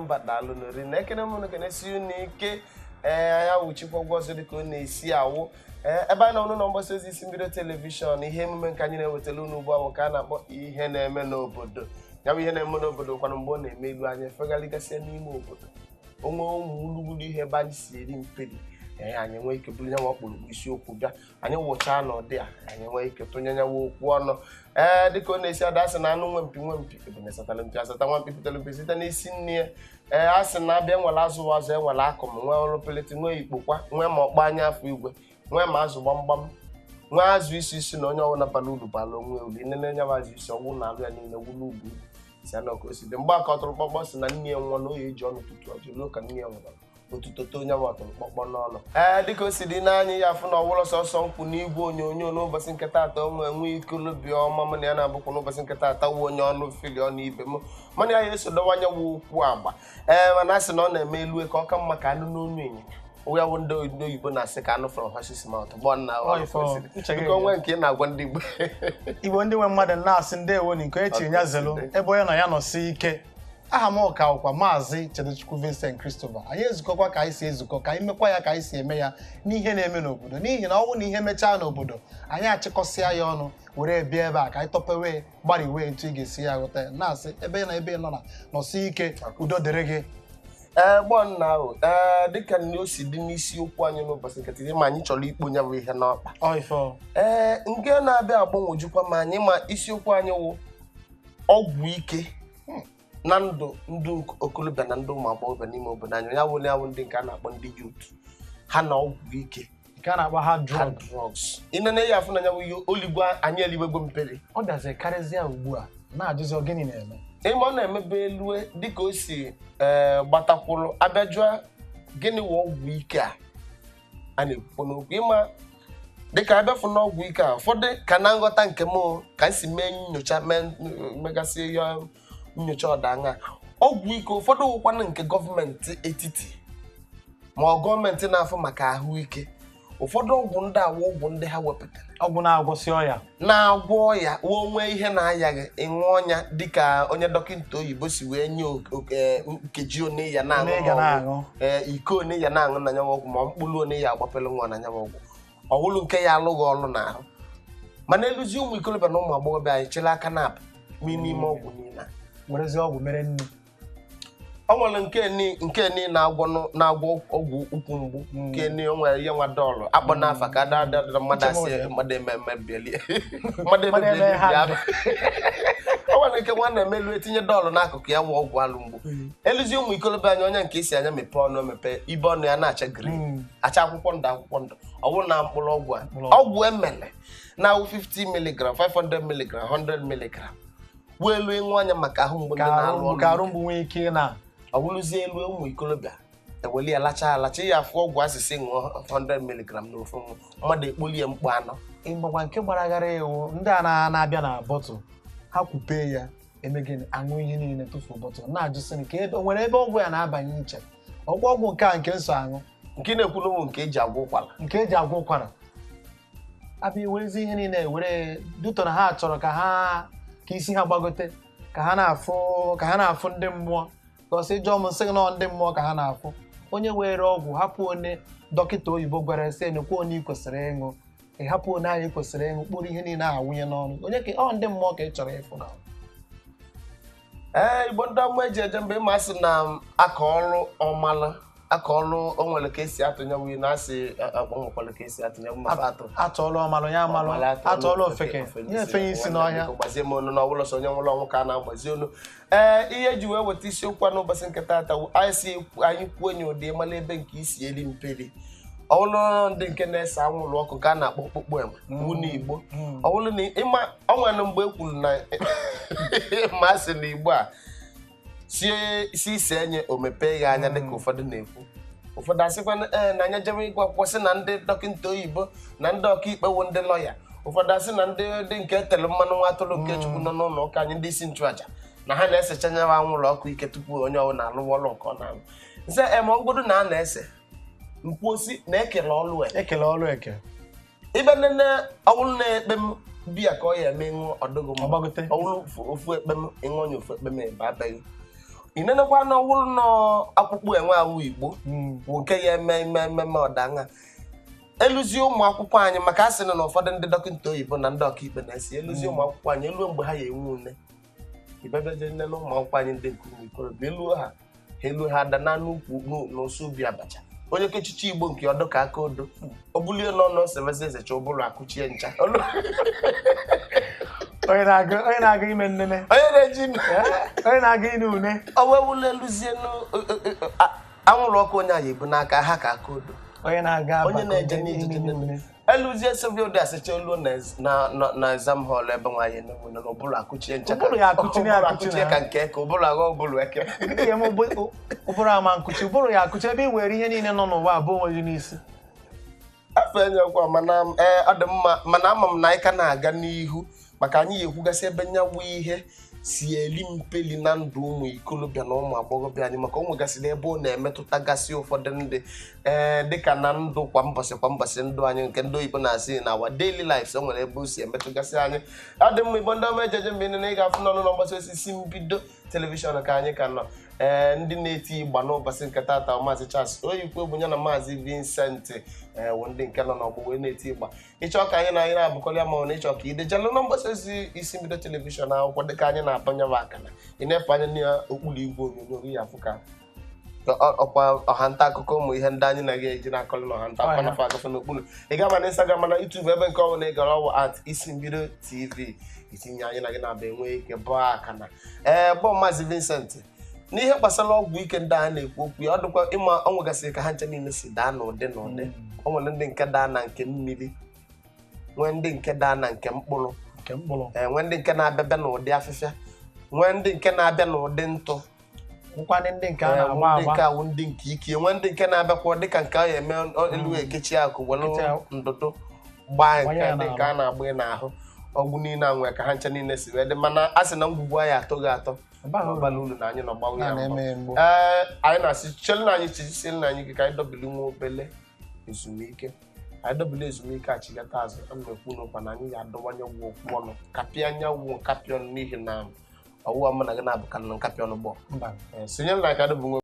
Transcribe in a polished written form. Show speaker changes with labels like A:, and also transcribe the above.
A: mba, daalụ n'ori na ekene m unu, kenesi unu ike. Ee, anyị awụchikwa ụgwọ ọzọ dịka ọ na-esi awụ. Ee, ebe anyị nọ n'ụlọ mgbasa ozi Isi Mbido Television, ihe emume nke anyị na-ewetara unu ugbu a bụ nke a na-akpọ Ihe Na-eme n'Obodo. Ya bụ ihe na-eme n'obodo kwanụ, mgbe ọ na-eme elu, anyị efegharịgasịa n'ime obodo, onwe ụmụ gburugburu ihe ebe anyị si eri mperi. Ee, anyị nwee ike bụrụ nyanwa ọkpụrụkpụ isiokwu bịa, anyị wụchaa n'ụdị a, anyị nwee ike tụnye nyawa okwu ọnụ. Ee, dịka ọ na-esi ada, asị na anụ nwe mpi nwe mpi, ebune satara mpi asata, nwa mpi pụtara mpi site n'isi nne ya. Ee, a sị na abịa nwere azụ azụ, enwere akụm, nwee ọrụ peleti, nwee ikpokwa, nwee ma ọkpọ anya afọ igwe, nwee ma azụ gbamgbam, nwee azụ isi isi, na onye ọbụla bara uru bara onwe uru. Inene nya bụ azụ isi ọwụ na alụ ya niile wulu ugwu si na ka o si dị. Mgbe aka ọtụrụ kpọkpọ si na nne ya nwụọ na oyi eji ọnụ tutu ọjụ ruo ka nne ya nwụrụ otuto too onye bụ ọtụrụ kpọkpọ n'ọnụ. Ee, dịka o si dị n'anya ya, afụ na ọwụlọ sọsọ nkwụ n'igwe onyonyo n'ụbọchị nke taata, onwe enwe ikolobịa ọma mana ya na-abụkwa n'ụbọchị nke taata wụ onye ọnụ fili ọnụ ibe m, mana ya ya esodowanye wụ okwu agba. Ee, mana a sị na ọ na-eme elu ka ọ ka mma ka anụ n'onu ịnyịnya ya wụ ndị oyibo na-asị ka anụ from horse's mouth gbọ nna.
B: Ọ ife ọ, uche gị.
A: Biko, onwe nke ị na-agwa ndị Igbo.
B: Igbo ndị nwe mmadụ, na-asị ndewo na nke echi ya zelu ebe onye nọ ya nọsi ike. Aha m ka ụkwa Maazị Chedochukwu Vincent Christopher. Anyị ezukọkwa ka anyị si ezukọ, ka anyị mekwa ya ka anyị si eme ya n'ihe na-eme n'obodo, n'ihi na ọ bụrụ na ihe mechaa n'obodo, anyị achịkọsịa ya ọnụ were bịa ebe a ka anyị tọpewe gbariwe etu ị ga-esi ya ghọta ya. Na-asị ebe na ebe ị nọ na nọsi ike, udo dịrị gị.
A: Ee, gbọ nna ahụ. Ee, dịka na o si dị n'isiokwu anyị n'ụbọchị nke taa, ma anyị chọrọ ikpo ya bụ ihe n'ọkpa.
B: Ọ ife ọ.
A: Ee, nke na-abịa agbanwojukwa ma anyị ma isiokwu anyị wụ ọgwụ ike na ndụ ndị okorobịa na ndị ụmụ agbọghọbịa n'ime obodo anyị. Ya wụ ya wụ ndị nke a na-akpọ ndị youth, ha na ọgwụ ike.
B: Nke a na-akpọ hard drug.
A: Hard drugs. Inene ya afụ na ya wụ ihe oligwe anyị eligwego mperi.
B: Ọ bịaziri karịzịa ugbu a, na-ajụzi gịnị na-eme.
A: Ịma ọ na-emebe elue dịka o si ee gbatakwụrụ abịa jụọ gịnị wụ ọgwụ ike a a na-ekwukwo n'okwu. Ịma dịka abịafụ n'ọgwụ ike a, ụfọdụ ka na nghọta nke m, ka m si mee nyocha, mee megasị ihe nyocha ọdaṅa ọgwụ ike, ụfọdụ wụkwanụ nke gọọmenti etiti ma ọ gọọmenti na-afụ maka ahụike. Ụfọdụ ọgwụ ndị awụ ọgwụ ndị ha wepụtara,
B: ọgwụ na-agwọsị ọya,
A: na-agwọ ọya wee nwee ihe na-aya gị, ịṅụọ ọnya dịka onye dọkịta oyibo si wee nye nkeji one ya na-aṅụ
B: One ị ga
A: ma ọ bụ,
B: na-aṅụ.
A: Ee, iko one ya na-aṅụ na nyanwa ọgwụ, ma mkpụrụ one ya agbapelu nwa na nyanwa ọgwụ, ọwụlụ nke ya alụghị ọlụ n'ahụ. Mana eluzi ụmụ ikorobịa na ụmụ agbọghọbịa anyị chịrị aka na-apụ n'ime ọgwụ niile a.
B: Werezie ọgwụ mere nnu.
A: Ọ nwere nke ni na-agwọ na-agwọ ọgwụ ụkwụ mgbu, nke ni o nwere ihe nwa dọọlụ akpọ n'afa ka ada ada ada mmadụ asị mmadụ eme emebieli mmadụ
B: Mmadụ eme
A: emebieli
B: ha.
A: bịa. O nwere nke nwa na-emelu etinye dọọlụ n'akụkụ ya nwa ọgwụ alụ mgbu. Eluzi ụmụ ikolobịa anyị, onye nke isi anya mepee ọnụ, emepe ibe ọnụ ya na-acha green, acha akwụkwọ ndụ akwụkwọ ndụ, ọ bụrụ na mkpụrụ ọgwụ a,
B: Mkpụrụ ọgwụ.
A: Ọgwụ emele na 50 milligram, 500 milligram, 100 milligram, wee elu ịṅụ anya maka ahụ mgbu ndị
B: ka
A: na-alụ
B: arụ
A: ọrụ
B: ka arụ mgbu nwee ike ị na
A: ọ bụrụzie elu ụmụ ikolobịa eweli ya lacha alacha ya afụ ọgwụ asịsị ṅụọ 100 milligram na ofu nwa mmadụ ekpolie mkpu anọ.
B: Ịgbakwa nke gbaraghara iwu ndị a na-abịa na bottle, ha kwupee ya, eme gịnị, aṅụ ihe niile, tụfuo bottle. Na-ajụsị nke ebe o nwere ebe ọgwụ ya na-abanye iche, ọgwụ ọgwụ nke a nke nso aṅụ.
A: Nke ị na-ekwu n'ụmụ nke eji agwọ ụkwara.
B: Nke eji agwọ ụkwara, abịa werezi ihe niile were duto na ha chọrọ ka ha ka isi ha gbagote, ka ha na-afụ ndị mmụọ. Gọsị jụọ m nsị gị nọ ndị mmụọ ka ha na-afụ. Onye were ọgwụ hapụ onye dọkịta oyibo gwara sị nekwa onye ị kwesịrị ịṅụ, ị hapụ onye ahụ ị kwesịrị ịṅụ, kpụrụ ihe niile ahụ wụnye n'ọnụ onye ka ọ ndị mmụọ ka ị chọrọ ịfụ na.
A: Ee, Igbo ndị ọma eji eje mgbe ịma sị na aka ọrụ ọmalụ aka ọrụ, o nwere ka esi atụnye nwunye na asị akpọ, nwekwara ka esi atụnye mmafe atụ.
B: Atụọla ọmalụ ya amalụ, atụọla ofeke ya efenye isi n'ọhịa.
A: Gbazie m onu na ọbụla sọ onye nwụrụ ọnwụ ka a na-agbazi onu. Ee, ihe eji wee weta isiokwu a n'ụbọchị nke taata wụ anyị si anyị kwuo enyi ụdị ịmala ebe nke isi eri mperi, ọwụlụ ndị nke na-ese anwụrụ ọkụ nke a na-akpọ okpukpu enwe wu n'Igbo. Ọwụlụ na ịma ọ nwere mgbe e kwuru na ma sị na Igbo a si si ise enye o mepee ya anya, dịka ụfọdụ na-ekwu, ụfọdụ asịkwa ee na anya jebe ịgụ akwụkwọ, sị na ndị dọkịta oyibo na ndị ọkaikpe wụ ndị lọya. Ụfọdụ asị na ndị dị nke etere mmanụ nwa atụrụ nke Chukwu nọ n'ụlọ ụka anyị, ndị isi nchụaja, na ha na-esecha nyawa anwụrụ ọkụ ike tupu onye ọbụla alụwa ọlụ nke ọ na-alụ. Nse eme ọgwụgodu na a na-ese nkwosi na-ekele ọlụ e.
B: Ekele ọlụ eke.
A: Ibe nene ọwụrụ na-ekpe m biya ka ọ ya eme ṅụọ ọdụgụ m.
B: Ọgbagote.
A: Ọwụrụ ofu ekpe m ịṅụ onye ofu ekpe m ebe abeghị. Inenekwa na ọwụrụ nọ akpụkpọ enwe awụ igbo bụ nke ya eme ime ememe ọdanga eluzie ụmụ akwụkwọ anyị, maka a sị na ụfọdụ ndị dọkịta oyibo na ndị ọkaikpe na-esi eluzie ụmụ akwụkwọ anyị eluo mgbe ha ya enwe ule, ịbịabeje nne na ụmụ akwụkwọ anyị ndị nke ụmụ ikorobịa eluo ha, ha eluo ha ada na n'ukwu n'ụsọ ubi abacha, onye kechichi igbo nke ọdụ ka aka odo o bulie n'ọnụ sevezi ezecha ụbụrụ akụchie ncha.
B: Onye na-aga ime nnene,
A: onye na-eji
B: onye na-aga ine une,
A: owewule eluzie anwụrụ ọkụ onye anyị ebu n'aka ha ka aka odo,
B: onye na-aga
A: onye na-eje n'ijiji eluzie sevio dị asịcha olu na exam hall ebe nwaanyị enenwe na ụbụrụ akụchie ncha,
B: ụbụrụ ya akụchi na
A: akụchie ka nke ka ụbụrụ agha ụbụrụ eke
B: ụbụrụ ama nkụchi, ụbụrụ ya akụchi ebe ị were ihe niile nọ n'ụwa abụọ onwe gị n'isi.
A: Afọ enyekwa mana ọ dị mma, mana ama m na anyị ka na-aga n'ihu maka anyị ekwugasị ebe nyanwụ ihe si eri mpeli na ndụ ụmụ ikolobịa na ụmụ agbọghọbịa anyị, maka o nwegasịrị ebe ọ na-emetụtagasị ụfọdụ ndị dịka na ndụ kwa mbọsị ndụ anyị nke ndị oyibo na-asị na our daily lives, o nwere ebe o si emetụgasị anyị. Ọ dị mma, Igbo ndị ọma ejeje mgbe na ị ga-afụ n'ọnụ na mgbasa osisi mbido telivishọn ka anyị ka nọ. Ndị na-eti ịgba n'ụbọchị nke tata Maazị Charles Oyikwe bụ ya na Maazị Vincent wụ ndị nke nọ n'ọgbọ wee na-eti ịgba. Ịchọ ka anyị na anyị na-abụkọrọ ya ma ọ na ịchọ ka idejelụ na mgbasa ozi isi mbido telivishọn akwụkwọ dịka anyị na-abanye akana ị na-efe anya n'okpuru igwe onyonyo gị afụ ka ọkwa ọha nta akụkọ ụmụ ihe ndị anyị na-aga eji na-akọrọ na ọha nta akụkọ nafa agafe n'okpuru. Ị gaba na Instagram mana YouTube ebe nke ọbụla ị gara ọwụ @isimbido tv itinye anyị na gị na-aba enwe ike bụọ akana. Gbọọ Maazị Vincent n'ihe gbasara ọgwụ ike ndị a na-ekwu okwu ya, ọ dịkwa ịma ọ nwegasịrị ka ha nche niile si daa n'ụdị n'ụdị. O nwere ndị nke daa na nke mmiri, nwee ndị nke daa na nke mkpụrụ, nwee ndị nke na-abịa n'ụdị afịfịa, nwee ndị nke na-abịa n'ụdị ntụ,
B: ndị nke
A: awụ ndị nke ike, nwee ndị nke na-abịakwa dịka nke a eme elu ekechi akụ were ndụdụ gbaa nke ndị nke a na-agba n'ahụ. Ọgwụ niile a nwee ka ha nche niile si wee dị, mana a sị na ngwugwu anyị atọghị atọ ọbala ulu na anyị nọ gbawa ya mbọ. Anyị na-asị chere na anyị chisiere na anyị ka anyị dọbili nwa obele ezumike, anyị dọbili ezumike achịgata azụ. A na-ekwu n'ụkwa na anyị ga-adọwanye wụ okwu ọnụ kapịa anya wụ nkapị ọnụ n'ihi na ọwụwa mụ na gị na-abụkarị na nkapị ọnụ gbọ. Sonyere na aka dọbụ nwe.